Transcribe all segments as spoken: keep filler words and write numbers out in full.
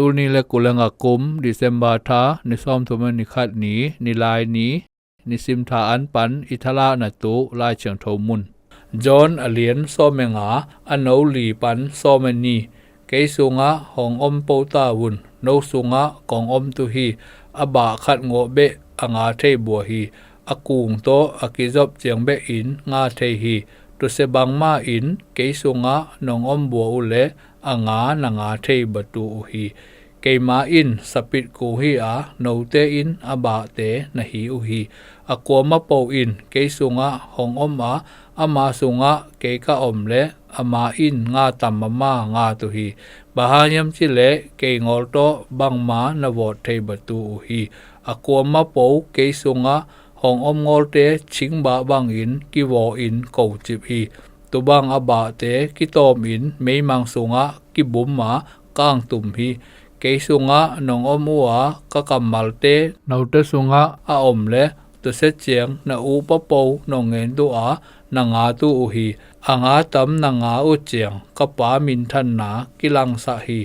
Tul ni le kul le nga kum, December tha, ni sawmthum ni khat ni, ni lai ni, ni sim tha an pan i thalahna tu Lai Thiangtho mun. John a lian sawm le nga, a no li pan sawm le ni. Kei sungah hong om po ta un, no sungah kong om tu hi. A bah khat ngawh beh a nga thei bua hi. A kung tawh a kizop ciang beh in nga thei hi. Tusia bangmah in kei sungah nong om bua uh leh a nga na nga thei batu uh hi. Keima in sapit kung hi a, note in a bahte na hi uh hi. A kuamah po in kei sungah hong om a, ama sungah kei ka om leh ama in nga tam mama ngat uh hi. Bang hang hiam cih leh kei ngawl tawh bangmah na vawt thei batu uh hi. A kuamah po kei sungah hong om ngawlte chingbah bangin kivaw in kocip hi. Tubang a bahte kitawm in meimang sungah kibum a kangtum hi. Kei sungah nong om uh a, ka kammalte note sungah a om leh tusia ciang na upa po nong ngen tu a, na nga tu uh hi. A nga tam na nga uh ciang ka Pa minthanna kilangsah hi.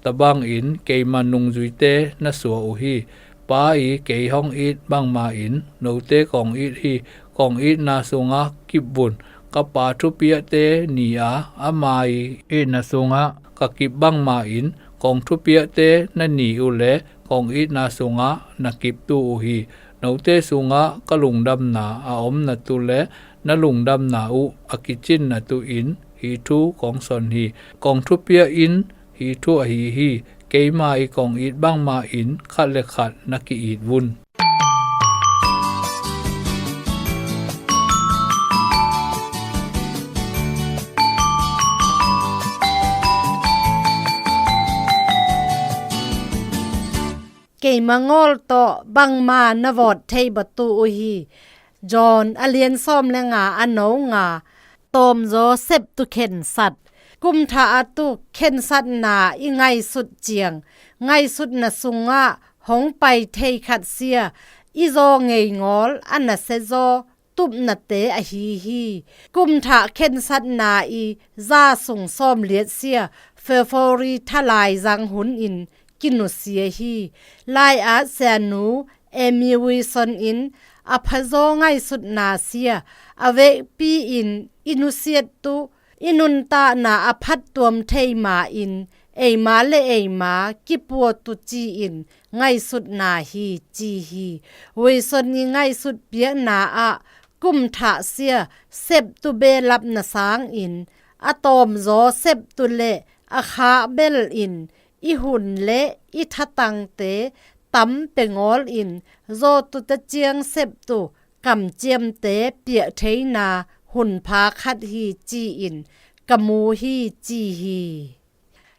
Tabang in keima nungzuite na sua uh hi. Pa i kei hong it bangmah in note kong it hi. Kong itna sungah kip un. Ka Pa thupiahte ni a, ama i itna sungah ka kip bangmah in kong thupiahte na ni uh leh kong itna sungah na kip tu uh hi. Note sungah ka lungdamna a omna tu le na lungdamna uh a kicinna tu in hih thu kong son hi. Kong thupiah in hih thu ahi hi. Keima i kong it bangmah in khat le khat na ki-it un. Keima ngawl tawh bangmah na vawt thei batu uh hi. John a lian sawm le nga, a no nga. Tawmzaw sep tu khensat. Kumthah a tu khensatna i ngaihsut ciang, ngaihsutna sungah hong pai thei khat sia i zaw ngei ngawl a nasia zaw tupnate ahi hi. Kumthah khensatna i za sung sawmliat sia February thalai zang hun in kinusia hi. Lai-at sianu Amy Wilson in a phazaw ngaihsutna sia a vekpi in i nusiat tu i nuntakna a phattuam thei ma in eima le eima kipuat uh ci-in ngaihsutna hi ci hi. Wilson i ngaihsut piakna ah kumthah sia septu behlapna sangin a tawmzaw septu le a khakbel in i hun le i thatangte tam pia ngawl in zawtute ciang septu kamciamte piah theina hunpha khat hi ci-in ka mu hi ci hi.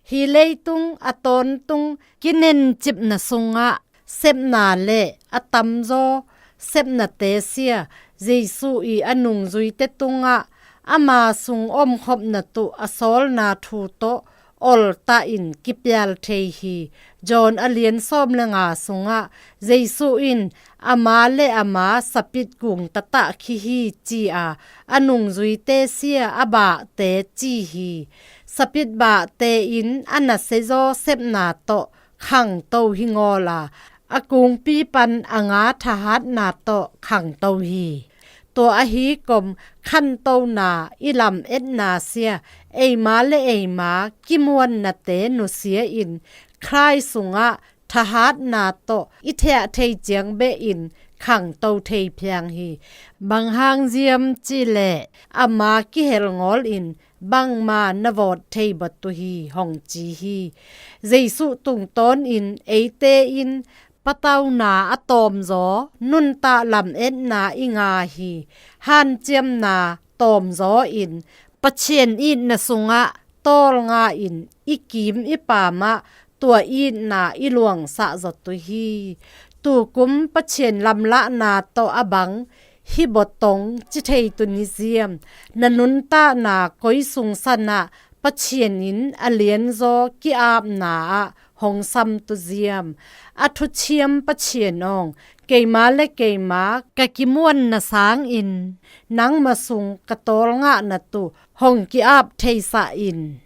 Hih leitung a tawntung kinencipna sungah sepna le a tamzaw sepnate sia Jesu i a nungzuite tungah ama sung omkhopna tu a sawlna thu tawh oltah in kipial thei hi. John a lian sawm le nga sungah Jesu in ama le ama sapit kung tatah khi hi ci-a a nungzuite sia a bahte ci hi. Sapit bahte in a nasia zaw sepna tawh khangto hi ngawl a, a kungpi pan a nga thahatna tawh khangto hi. Tua ahi kom khantona i lametna sia eima le eima kimuannate nusia in Khrih sungah thahatna tawh i thiah thei ciang beh in khangto thei phiang hi. Bang hang ziam cih leh ama kihel ngawl in bangmah na vawt thei batu hi hong ci hi. Jesu tungtawn in eite in patauna a tawmzaw nuntak lametna i ngah hi. Hanciamna tawmzaw in Pathian itna sungah tawlnga in i kim i pamah tua itna i luangsah zawtu hi. Tukum Pathian lamlahna tawh a bang hih botong ci thei tu ni ziam. Na nuntakna koi sungsanah Pathian in a lianzaw ki-apna ah hong sam tu ziam. A thuthiam Pathian awng, keima le keima ka kimuanna sangin nangma sung ka tawlngahna tu hong ki-ap theisah in.